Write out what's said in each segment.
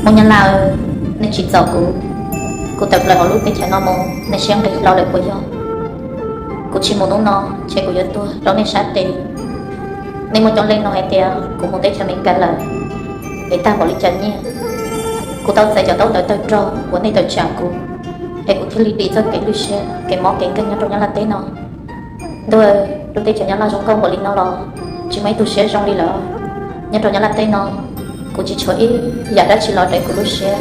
Hmoob Nyab Laj, nej tsim txom kuv, kuv tawm plaws hauv lub teb chaws no mus, nej siab nqis hlo lawm puas yog? Kuv tsis mus hnub no, ces kuv yuav tuag rau nej sab tes. Nej muaj coob leej no hais tias kuv mus teb chaws Amelikas lawm, es tag npaum li cas nyiaj. Kuv tau txais cov ntaub ntawv tawg rog uas nej tawm tsam kuv, es kuv thiaj li dim txoj kev lwj siab, kev mob kev nkeeg nyob rau Nyab Laj teb no. Ntuj, lub teb chaws Nyab Laj zoo nkauj npaum li no los tsis muaj ib tug siab zoo li lawm. Nyob rau Nyab Laj teb no, kuv tsis tshuav ib yam dab tsi los deev kuv lub siab.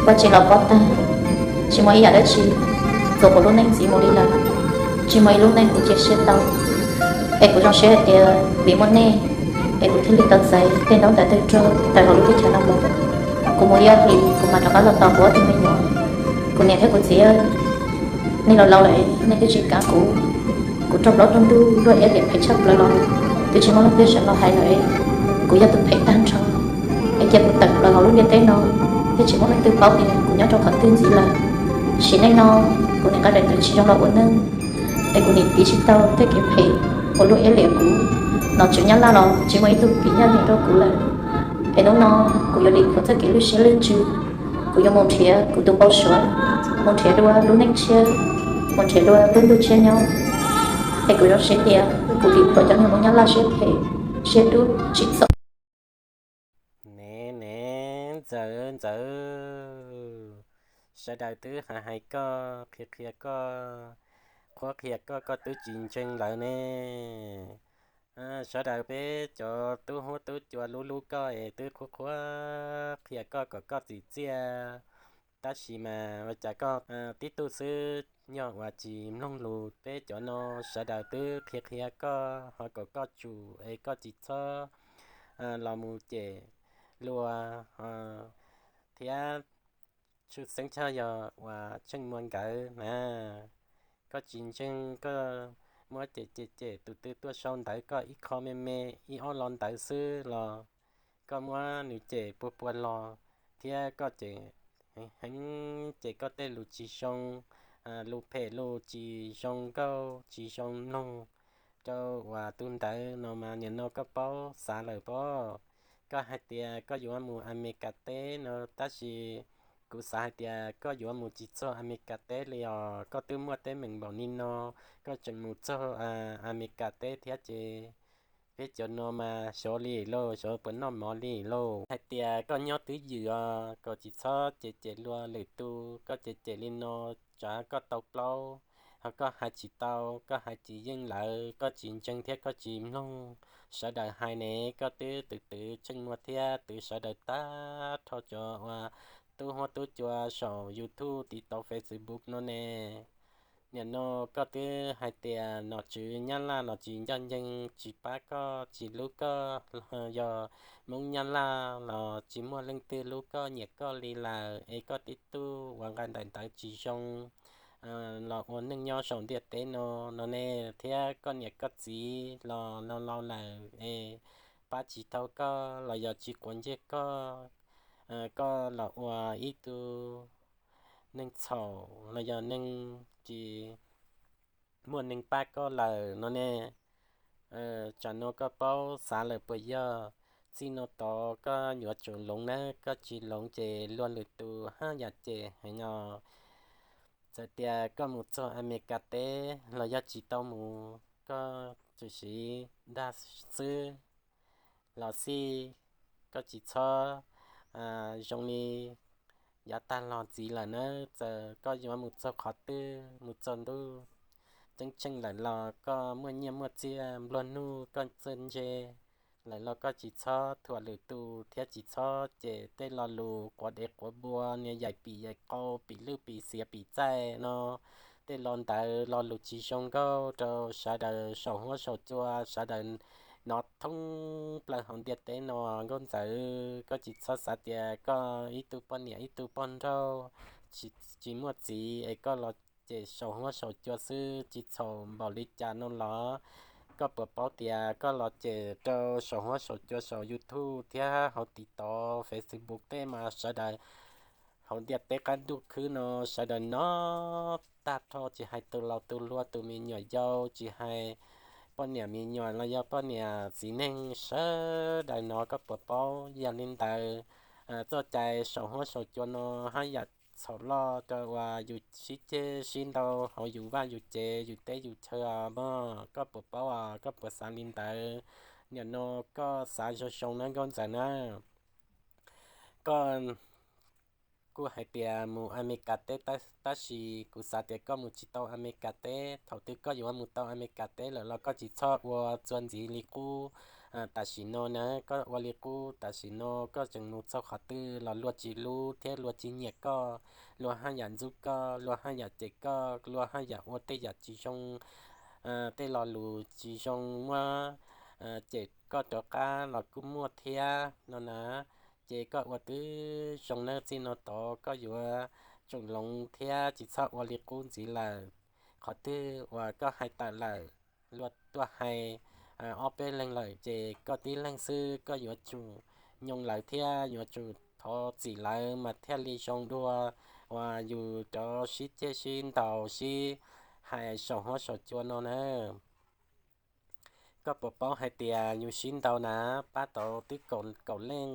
Vaj tse los pob tag, tsis muaj ib yam dab tsi txuas kuv lub neej ntxiv mus li lawm. Tsis muaj ib lub neej kuv cia siab tau. Es kuv zoo siab hais tias vim muaj nej, es kuv thiaj li tau txais tej ntaub ntawv tawg rog tawm hauv lub teb chaws no mus. Kuv mus ib ob hlis kuv mam rov qab los tos kuv ob tug me nyuam. Kuv niam thiab kuv txiv, nej laus laus lawm, nej twb tsis kav kuv. Kuv raug plaub raug ntug luaj iab liam phem tshaj plaws los twb tsis muaj leej twg sawv los hais lawm. Kuv yog tus phem tag nrho, es cia kuv tawm plaws hauv lub ntiaj teb no thiab tsis muaj leej twg paub tias kuv nyob rau qhov twg ntxiv lawm. Sim neej no kuv niam nqa daim tawv tsis zoo los ua neej, es kuv nim tiv tsis tau tej kev phem uas luaj iab liam kuv no. Tswv Nyab Laj los tsis muaj ib tug piv yaj nyiam rau kuv lawm. Es hnub no kuv yuav dim kuv txoj kev lwj siab lwj ntsws, kuv yuav mus nrhiav kuv tus npau suav, mus nrhiav dua lub neej tshiab, mus nrhiav dua lub ntuj tshiab nyob. Es kuv zoo siab tias kuv dim tau cov niag Hmoob Nyab Laj siab phem, siab dub tsim txom. Ne ne, Ntxawm, Ntxawm, sawv daws twb hais hais koj, qhia qhia koj, qhuab qhia koj, koj twb tsis ntseeg lawm ne. Sawv daws peb cov tub huab tub cua hlub hlub koj es twb qhuab qhuab qhia koj kom koj txim txiaj, tab sis mas ua cas koj tib tug xwb yog uas tsis mloog lus. Peb cov no sawv daws twb qhia qhia koj ho kom koj tsum es koj tsis txhob los mus cem luag thiab. Tshwj xeeb tshaj yog uas Tsheej Muas nkawd na, koj tsis ntseeg, koj muab cem cem cem, tus twg tuaj sau ntawv koj ib qho me me, ib ob lo ntawv xwb los koj muab nws cem pua pua los, thiab koj cem heev heev, cem koj tej lus tsis zoo, lus phem lus tsis zoo nkauj tsis zoo mloog rau uas tus ntawd no mas nim no koj paub xav lawm pob. Koj hais tias koj yuav mus Amelikas teb no, tab sis kuv xav hais tias koj yuav mus tsis txog Amelikas teb li os. Koj twb muaj teeb meem npaum li no, koj tseem mus txog Amelikas teb thiab ces peb cov no mas xyov li lauj, xyov puas noj mov li lauj. Hais tias koj nyob twj ywm os, koj tsis txhob cem cem luag lwm tus, koj cem cem li no tsam koj tau plaub, ho koj hais tsis tau, koj hais tsis yeej lawv, koj tsis ntseeg thiab koj tsis mloog sawv daws hais ne. Koj twb twv twv Tsheej Muas thiab twv sawv daws tag nrho cov uas tub huab tub cua saum YouTube, TikTok, Facebook no ne. Nim no koj twb hais tias nom tswv Nyab Laj los tsis ncaj ncees, tsis pab koj, tsis hlub koj, yog Hmoob Nyab Laj los tsis muaj leej twg hlub koj nyiam koj li lawm, es koj tib tug uas nqa daim ntawv tsis zoo los ua neej nyob saum ntiaj teb no no ne, thiab koj niam koj txiv los laus laus lawm es pab tsis tau koj los yog tsis quav ntsej koj, koj los ua ib tug neeg txhaum los yog neeg tsis muaj neeg pab koj lawm no ne. Tsam no koj paub xav lawm puas yog? Txij no tod koj yuav tsum loov na, koj tsis loov ces luag lwm tus haj yam cem heev no. Txawm tias koj mus txog Amelikas teb los yog tsis tau mus, koj tsuas siv dag xwb los xij, koj tsis txhob zoo li yav tag los ntxiv lawm na. Txawm koj yuav mus txog qhov twg, mus txog ntuj ceeb tsheej lawm los koj muaj nyiaj muaj txiaj, nplua nuj koj txawj ntse lawm los koj tsis txhob thuam lwm tus thiab tsis txhob cem tej lo lus quav dev quav npua, niag yaim pim yaim qau, pim lwj pim xiav pim txaij no. Tej lo ntawd lo lus tsis zoo nkauj rau sawv daws saum huab saum cua, sawv daws hnov thoob plaws hauv ntiaj teb no. Nkauj Ntxawm, koj tsis txhob xav tias koj ib tug poj niam ib tug poj nrauj tsis muaj txiv es koj los cem saum huab saum cua xwb, tsis txhaum npaum li cas no los? Koj puas paub tias koj los cem rau saum huab saum cua saum YouTube thiab hauv TikTok, Facebook tej mas sawv daws hauv ntiaj teb qab ntuj khwb no sawv daws hnov tag nrho, tsis hais tus laus tus hluas, tus me nyuam yaus, tsis hais poj niam me nyuam los yog poj niam txiv neej, sawv daws hnov. Koj puas paub? Yog li ntawd txoj cai saum huab saum cua no haj yam txhaum loj rau uas yus sib ceg sib ntaus hauv yus vaj yus tsev yus teb yus chaw os mog. Koj puas paub os, koj puas xav li ntawd? Nim no koj xav zoo zoo na Nkauj Ntxawm na. Koj kuj hais tias mus Amelikas teb, tab sis kuv xav tias koj mus tsis tau Amelikas teb. Thaum twg koj yuav mus tau Amelikas teb lawm los koj tsis txhob ua txuas ntxiv li qub tam sim no na. Koj ua li qub tam sim no koj tseem mus txog qhov twg los luag tsis hlub thiab luag tsis nyiam koj, luag haj yam ntxub koj, luag haj yam cem koj, luag haj yam ua tej yam tsis zoo, tej lo lus tsis zoo muab cem koj rov qab los kuj muaj thiab no na. Ces koj ua twb zoo nawb, txij no tod koj yuav tsum hloov thiab tsis txhob ua li qub ntxiv lawm. Qhov twg uas koj hais tawm lawm, luag tuaj hais ob peb leeg lawm ces koj tib leeg xwb koj yuav tsum nyoo lawv thiab yuav tsum thov txim lawv mas thiaj li zoo dua uas yus cov sib ceg sib ntaus sib hais saum huab saum cua no na. Koj puas paub hais tias yus sib ntaus na, pab tau twb kaum leej,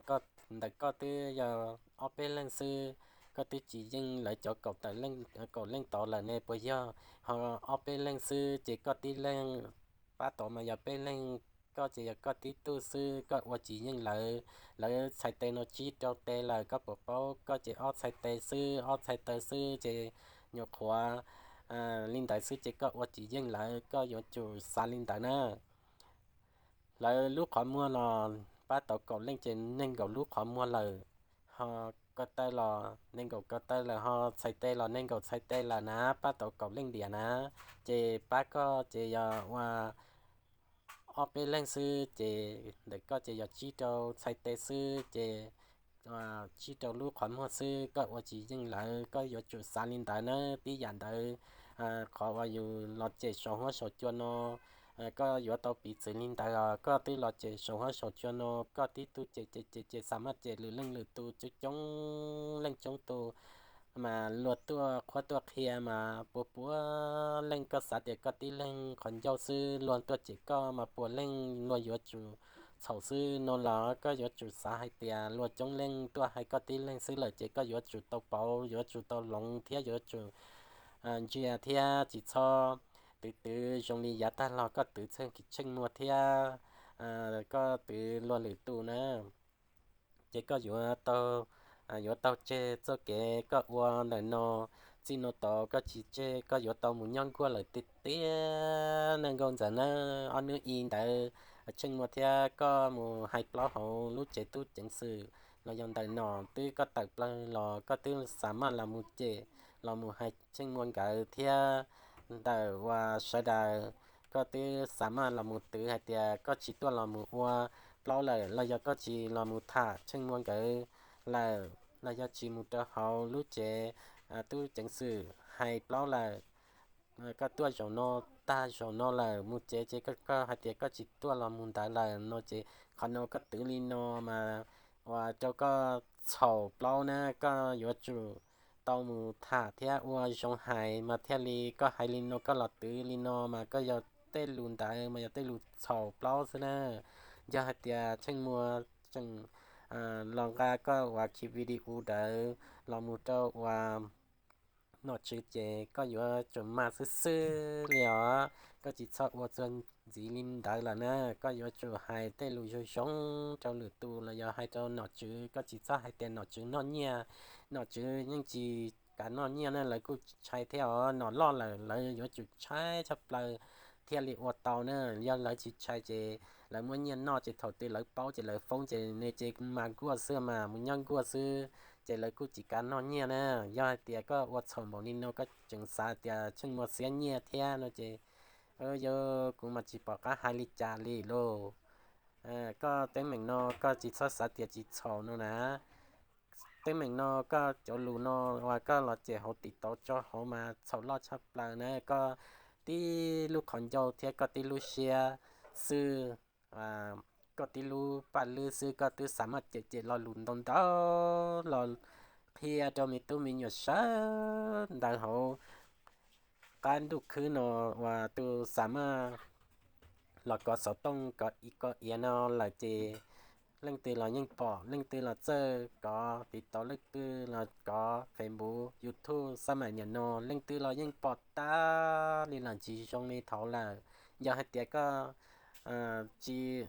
koj ntawm koj twb yog ob peb leej xwb, koj twb tsis yeej lawv cov kaum leej tod lawm ne puas yog? Ho ob peb leej xwb ces koj tib leeg, pab tau mas yog peb leeg, koj ces yog koj tib tug xwb koj ua tsis yeej lawv. Lawv txhais tes no tsib rau tes lawm koj puas paub? Koj ces ob txhais tes xwb, ob txhais taw xwb ces nyuam qhuav li ntawd xwb ces koj ua tsis yeej lawv, koj yuav tsum xav li ntawd na. Lawv lub qhov muag los pab tau kaum leej ces nees nkaum lub qhov muag lawm, ho ko taw los nees nkaum ko taw lawm, ho txhais tes los nees nkaum txhais tes lawm na, pab tau kaum leej diam na. Ces pab koj ces yog ua ob peb leej xwb ces ntawm koj ces yog tsib rau txhais tes xwb ces tsib rau lub qhov muag xwb koj ua tsis yeej lawv, koj yuav tsum xav li ntawd na. Tib yam ntawd, qhov uas yus los cem saum huab saum cua no, koj yuav tau piv txwv li ntawd os. Koj twb los cem saum huab saum cua no, koj tib tug cem cem cem cem, xa maj cem lwm leej lwm tus coob coob leej coob tus, mas luag tuaj qhuab tuaj qhia mas puas puas leej, koj xav tias koj tib leeg qhov ncauj xwb luag tuaj cem koj mas puas leej luag yuav tsum txhaum xwb no los koj yuav tsum xav hais tias luag coob leej tuaj hais koj tib leeg xwb lawm ces koj yuav tsum tau pauv, yuav tsum tau hloov thiab yuav tsum ntsia thiab tsis txhob twv twv zoo li yav tag los koj twv Tsheej Muas thiab koj twv luag lwm tus na. Ces koj yuav tau, yuav tau tseg txoj kev koj ua ntawm no. Txij no tod koj tsis tseg, koj yuav tau mus nyob nkuaj lawm tiag tiag na Nkauj Ntxawm na. Ob hnub i ntawd Tsheej Muas thiab koj mus hais plaub hauv lub tsev tub ceev xwm los yog ntawm nom twb koj tawm plaws los koj twb xa maj los mus cem, los mus hais Tsheej Muas nkawd thiab ntawm uas sawv daws, koj twb xa maj los mus twv hais tias koj tsis tuaj los mus ua plaub lawm los yog koj tsis los mus tham Tsheej Muas nkawd lawm los yog tsis mus rau hauv lub tsev tub ceev xwm hais plaub lawm. Koj tuaj zaum no, tag zaum no lawm mus tsev ces koj hais tias koj tsis tuaj los mus ntawd lawm no ces qhov no koj twv li no mas uas rau koj txhaum plaub na. Koj yuav tsum tau mus tham thiab ua zoo hais mas thiaj li, koj hais li no koj los twv li no mas koj yog tej lus ntawd mas yog tej lus txhaum plaub xwb na. Yog hais tias Tsheej Muas tseem los nqa koj uas khi video ntawd los mus rau uas nom tswv ces koj yuav tsum mas xwb xwb li os. Koj tsis txhob ua txuag ntxiv li ntawd lawm na. Koj yuav tsum hais tej lus zoo zoo rau lwm tus los yog hais rau nom tswv. Koj tsis txhob hais tias nom tswv noj nyiaj, nom tswv yeej tsis kam noj nyiaj na, lawv kuj ntshai thiab os. Nom loj lawm lawv yuav tsum ntshai tshaj plaws thiaj li ua tau na. Yog lawv tsis ntshai ces lawv muab nyiaj noj ces thaum twg lawv paub ces lawv foob ces nws ces mas nkuaj xwb mas mus nyob nkuaj xwb ces lawv kuj tsis kam noj nyiaj na. Yog hais tias koj ua txhaum npaum li no koj tseem xav tias Tsheej Muas xiab nyiaj thiab no ces, yog kuv mas tsis pom qab hais li cas li lauj. Koj teeb meem no koj tsis txhob xav tias tsis txhaum no na. Teeb meem no koj cov lus no uas koj los cem hauv TikTok tso hauv mas txhaum loj tshaj plaws na. Koj tib lub qhov ncauj thiab koj tib lub siab xwb, koj tib lub paj lwb xwb koj twb xa maj cem cem lo lus ntau ntau los qhia rau me tub me nyuam sawv daws hauv qab ntuj khwb no uas tus xa maj los kov xov tooj kov i kov iav no lawm ces leej twg los yeej pom, leej twg los txawj kov TikTok, leej twg los kov Facebook, YouTube, xab maim niam no leej twg los yeej pom tag li lawm, tsis zoo li thaud lawm. Yog hais tias koj tsis,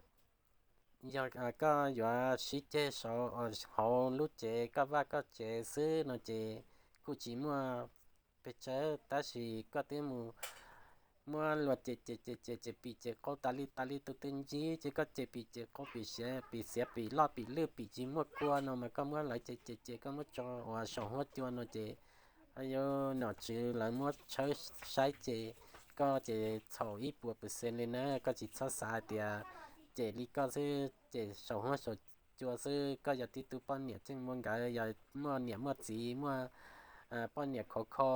yog koj yuav sib ceg saud hauv lub tsev koj vaj koj tsev xwb no ces kuj tsis muaj pes tsawg, tab sis koj twb mus muab luag cem cem cem cem cem pim cem qaug tas li tas li, tus twg ntsib ces koj cem pim cem qaug pim xiav pim xiav pim loj pim lwj pim tsis muaj kua no mas koj muab lawv cem cem cem koj muab tso uas saum huab cua no ces yuav nom tswv lawv muab tshawb saib ces koj ces txhaum ib puas pes xees li na. Koj tsis txhob xav hais tias cem li koj xwb, cem saum huab saum cua xwb, koj yog tib tug poj niam tseem muaj nkawd, yog muaj niam muaj txiv muaj poj niam khov kho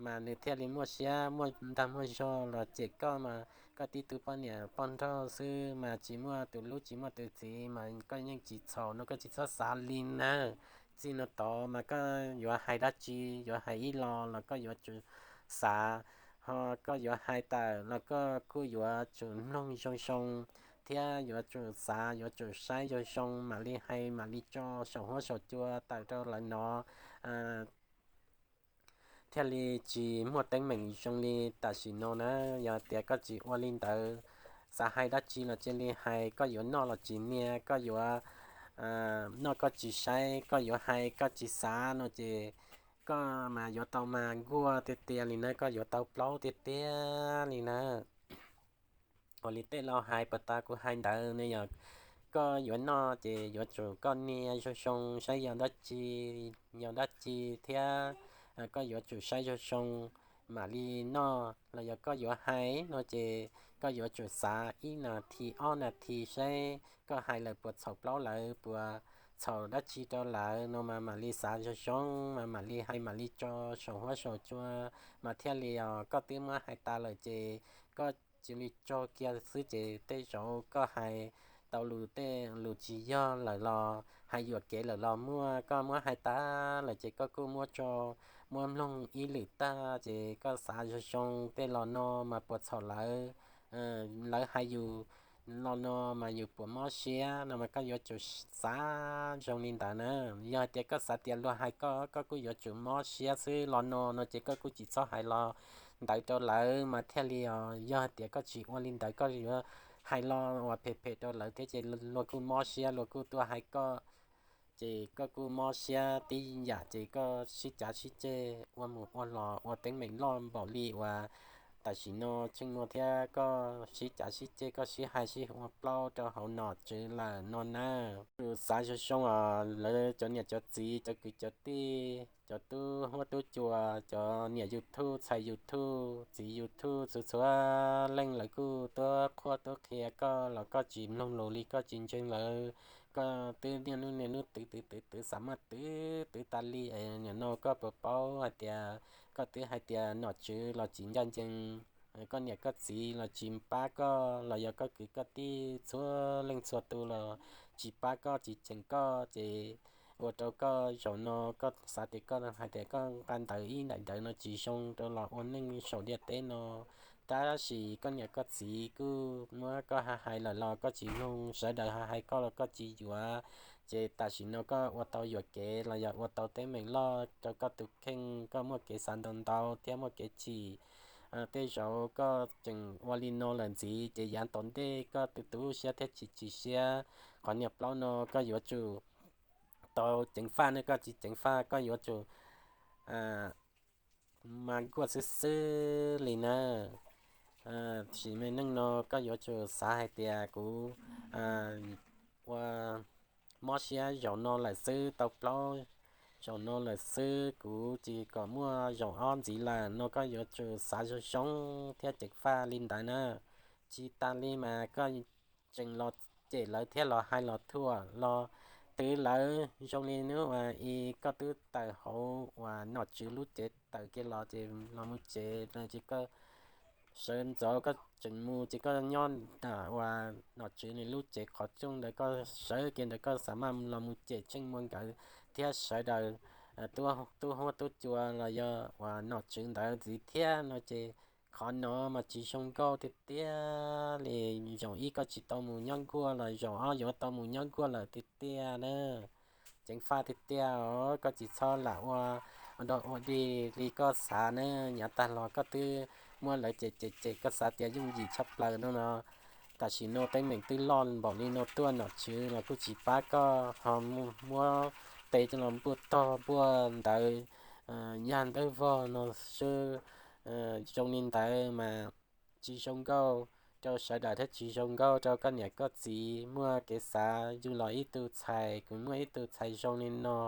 mas nws thiaj li muaj siab muaj ntaj muaj zog los cem koj mas koj tib tug poj niam poj nrauj xwb mas tsis muaj tus hlub tsis muaj tus txhiv mas koj yeej tsis txhaum no, koj tsis txhob xav li na. Txij no tod mas koj yuav hais dab tsi, yuav hais ib los los koj yuav tsum xav, ho koj yuav hais tawm los koj kuj yuav tsum mloog zoo zoo thiab yuav tsum xav yuav tsum saib zoo zoo mam li hais mam li tso saum huab saum cua tawm rau lawv no thiaj li tsis muaj teeb meem zoo li tam sim no na. Yog tias koj tsis ua li ntawd, xav hais dab tsi los cia li hais, koj yuav noj los tsis nias, koj yuav noj koj tsis saib, koj yuav hais koj tsis xav no ces koj mas yuav tau mas nkuaj tiag tiag li na, koj yuav tau plaub tiag tiag li na. Ua li tej laus hais puag ta kuv hais ntawd ne, yog koj yuav noj ces yuav tsum koj nias zoo zoo saib yog dab tsi, yog dab tsi thiab koj yuav tsum saib zoo zoo mam li noj. Los yog koj yuav hais no ces koj yuav tsum xav ib nas this ob nas this saib koj hais lawm puas txhaum plaub lawv, puas txhaum dab tsi rau lawv no mas mam li xav zoo zoo mas mam li hais mam li tso saum huab saum cua mas thiaj li os. Koj twb muab hais tas lawm ces koj cia li tso kiag xwb ces tej zaum koj hais tau lus tej lus tsis yog lawm los hais yuam kev lawm los muaj, koj muab hais tas lawm ces koj kuj muab tso, muab mloog ib lwm tag ces koj xav zoo zoo tej los no mas puas txhaum lawv, lawv hais yus los no mas yus puas mob siab no mas koj yuav tsum xav zoo li ntawd na. Yog hais tias koj xav tias luag hais koj, koj kuj yuav tsum mob siab xwb los no no ces koj kuj tsis txhob hais los ntawd rau lawv mas thiaj li os. Yog hais tias koj tsis ua li ntawd koj yuav hais los uas phem phem rau lawv thiab ces luag kuj mob siab luag kuj tuaj hais koj ces koj kuj mob siab tib yam ces koj sib cav sib ceg ua mus ua los ua teeb meem loj npaum li uas tam sim no tsheej muaj thiab koj sib cav sib ceg koj sib hais sib ua plaub rau hauv nom tswv lawm no na. Tsum xav zoo zoo os lawv cov niam cov txiv cov kwv cov tij cov tub huab tub cua cov niam YouTube txhais YouTube txiv YouTube txhua txhua leej lawv kuj tuab qhuab tuab qhia koj los koj tsis mloog lus li koj tsis ntseeg lawv, koj twb niaj hnub niaj hnub twv twv twv twv xav maj twv twv tas li. Nim no koj puas paub hais tias koj twb hais tias nom tswv los tsis ncaj ncees, koj niam koj txiv los tsis pab koj los yog koj kwv koj tij txhua leej txhua tus los tsis pab koj tsis ceem koj ces ua rau koj zaum no koj xav tias koj hais tias koj nqa ntawv ib daim ntawv no tsis zoo rau los ua neej saum ntiaj teb no. Tab sis koj niam koj txiv kuj muab koj hais hais lawm los koj tsis mloog, sawv daws hais hais koj los koj tsis yuav, ces tam sim no koj ua tau yuam kev los yog ua tau teeb meem loj rau koj tus kheej, koj muaj kev xav ntau ntau thiab muaj kev chim. Tej zaum koj tseem ua li no lawm ntxiv ces yav tom ntej koj tus tu siab thiaj tsis chim siab. Qhov niam plaub no koj yuav tsum tau ceev faj ne, koj tsis ceev faj koj yuav tsum mas nkuaj xwb xwb li na. Sim me neej no koj yuav tsum xav hais tias kuv ua mob siab zaum no lawm xwb, tau plaub zaum no lawm xwb, kuv tsis kom muaj zaum ob ntxiv lawm no koj yuav tsum xav zoo zoo thiab ceev faj li ntawd na. Tsis tas li mas koj tseem los cem lawv thiab los hais los thuam los twv lawv zoo li hnub uas i koj twb tawm hauv uas nom tswv lub cev tawm kiag los ces los mus tsev ces koj sawv ntxov koj tseem mus ces koj nyob nram uas nom tswv nws lub tsev qhov rooj ntawd koj sawv kiag ntawd koj xav maj los mus cem Tsheej Muas nkawd thiab sawv daws tub huab tub cua los yog uas nom tswv ntawd ntxiv thiab no ces Qhov no mas tsis zoo nkauj tiag tiag li. Zaum ib koj tsis tau mus nyob nkuaj los zaum ob yuav tau mus nyob nkuaj lawm tiag tiag na. Ceev faj tiag tiag os, koj tsis txhob lam ua dog ua dig li koj xav na. Yav tag los koj twb muab lawv cem cem cem koj xav tias yooj yim tshaj plaws no no. Tam sim no teeb meem twb loj npaum li no tuaj nom tswv los kuj tsis pab koj ho muab tes coj los npuaj tog npuaj ntawv, yaj ntawv vog no xwb. Zoo li ntawd mas tsis zoo nkauj rau sawv daws thiab tsis zoo nkauj rau koj niam koj txiv. Muaj kev xav yug los ib tug txhais, kuv muaj ib tug txhais zoo li no,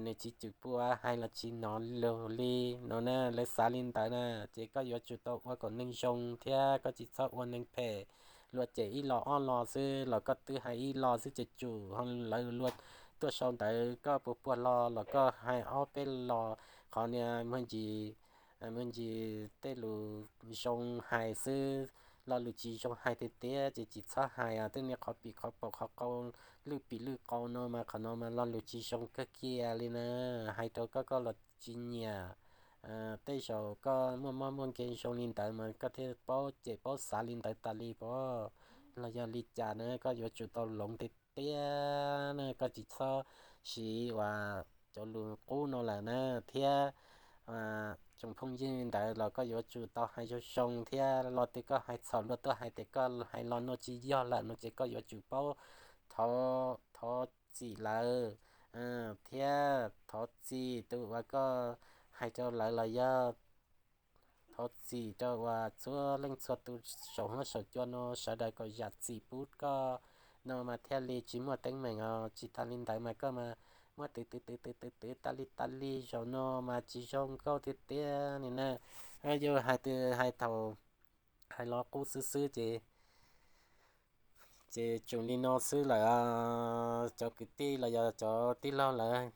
nws tsis cwm pua, hais los tsis hnov lus li no na. Lawv xav li ntawd na, ces koj yuav tsum tau ua kom neeg zoo thiab koj tsis txhob ua neeg phem. Luag cem ib los ob los xwb los koj twb hais ib los xwb ces tsum ho lawv luag tuaj sau ntawv koj puas puas los los koj hais ob peb los. Qhov niag muag ntsis, muag ntsis tej lus zoo hais xwb, lo lus tsis zoo hais tiag tiag ces tsis txhob hais os. Twb niag qhov pim qhov paum qhov qau, lwj pim lwj qau no mas qhov no mas lo lus tsis zoo kawg kiag li na. Hais rau koj koj los tsis nyiam. Tej zaum koj muaj mob muaj nkeeg zoo li ntawd mas koj thiaj paub cem paub xav li ntawd tas li pob, los yog li cas na. Koj yuav tsum tau hloov tiag tiag na, koj tsis txhob siv uas cov lus qub no lawm na. Thiab tsoom phooj ywg ntawd los koj yuav tsum tau hais zoo zoo thiab. Lo twg koj hais txhaum luag tuaj hais tias koj hais lo no tsis yog lawm no ces koj yuav tsum paub thov txim lawv, thiab thov txim tus uas koj hais rau lawv los yog thov txim rau uas txhua leej txhua tus saum huab saum cua no sawv daws kom zam txim pub koj no mas thiaj li tsis muaj teeb meem os. Tsis tas li ntawd mas koj mas muab twv twv twv twv twv twv tas li tas li zaum no mas tsis zoo nkauj tiag tiag li na. Yus hais twb hais thaum hais lo qub xwb xwb ces ces tsuas li no xwb lawm. Cov kwv tij los yog cov tij laug lawv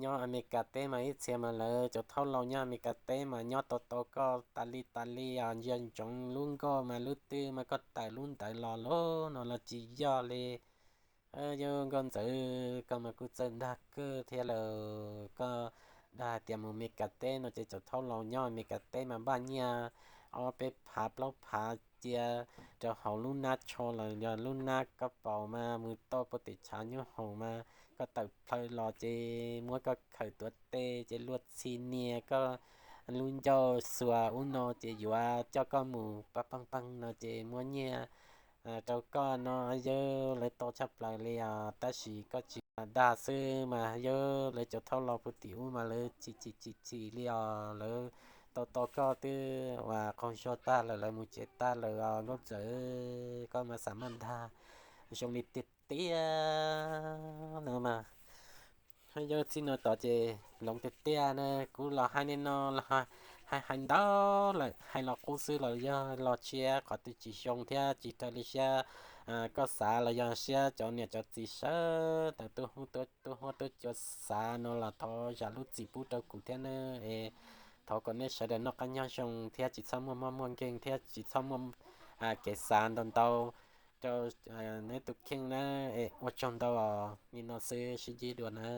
nyob Amelikas teb mas ib txhia mas lawv cov thaub laus nyob Amelikas teb mas nyob tau tau koj tas li tas li os. Ntsia ntsoov lub nkoj mas lub twg mas koj tawm lub ntawd los lub no los tsis yog li. Yog nkauj ntxawm koj mas kuj txawj dag kawg thiab lawm. Koj dag hais tias mus Amelikas teb no ces cov thaub laus nyob Amelikas teb mas npaj nyiaj ob peb phav plaub phav cia rau hauv lub hnab tsho los yog lub hnab koj paus mas mus tau puag tim tshav nyob hoom mas koj tawm plhaw los ces muab koj khawm tuav tes ces luag txhim nias koj lub ncauj xuas ub no ces yuav coj koj mus pab pab pab no ces muab nyiaj rau koj no. Yog lawv tau tshaj plaws li os, tab sis koj tsis dag xwb mas yog lawv cov thaub laus puag tim ub mas lawv chim chim chim chim li os. Lawv tau tau koj twb uas qaug zog tag lawm, lawv mus tsev tag lawm os nkauj ntxawm. Koj mas xav maj dag zoo li tiag tiag no mas. Yog txij no tod ces hloov tiag tiag na. Kuv los hais li no los hais hais ntau lawm, hais los qub xwb los yog los tshiab qhov twg tsis zoo thiab tsis raws li siab koj xav los yog siab cov niam cov txiv sawv daws tuaj hu tuaj tuaj hu tuaj cua xav no los thov zam lub txim pub rau kuv thiab nawb. Es thov kom nej sawv daws noj qab nyob zoo thiab tsis txhob muaj mob muaj nkeeg thiab tsis txhob muaj kev xav ntau ntau rau neb tus kheej na. Es ua tsaug ntau os, li no xwb sib ntsib dua na.